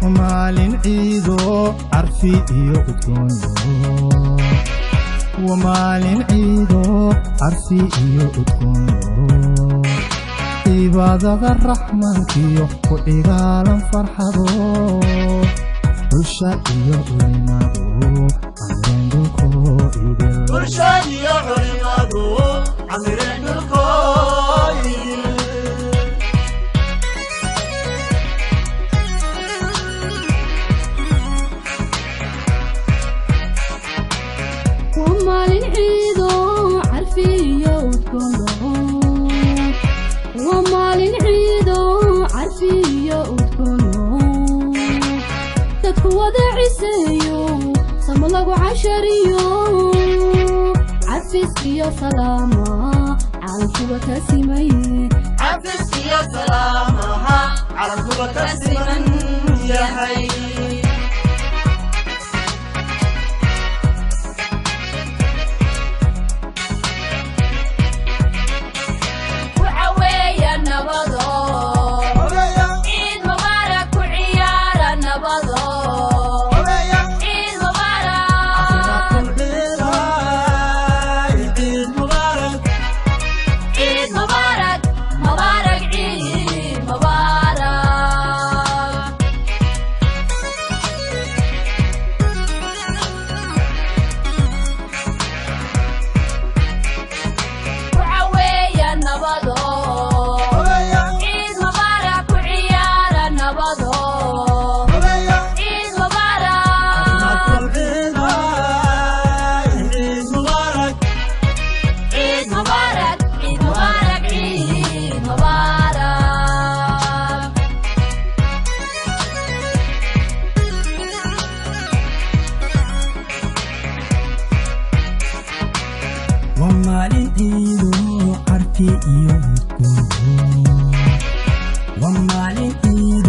Maalin ciido carfi iyo udgoon, waa maalin ciido carfi iyo udgoon, cibaadada raxmaankiyo ku cigaalan farxado, bulsha iyo culimadu camireen dhulkoo idil. Bulsha iyo culimadu camireen dhulkoo idil. Waa maalin ciido carfiyo udgoon, waa maalin ciido carfiyo udgoon, dadku wada ciseeyo, samo lagu cashariyo, cafis iyo salaama caalamkuba ka simaye. Cafis iyo salaamaha calamkuba ka siman yahay. Ku caweeya nabado, ciid mubaarak, ku ciyaara nabado, ciid mubaarak. Ciid mubaarak. Ciid mubaarak, mubaarak, ciid mubaarak. Ku caweeya nabado, ciid mubaarak, ku ciyaara nabado, ciid mubaarak. Ciid mubaarak. Ciid mubaarak, ciid mubaarak, ciid mubaarak. Waa maalin ciido carfi iyo udgoon, waa maalin ciido.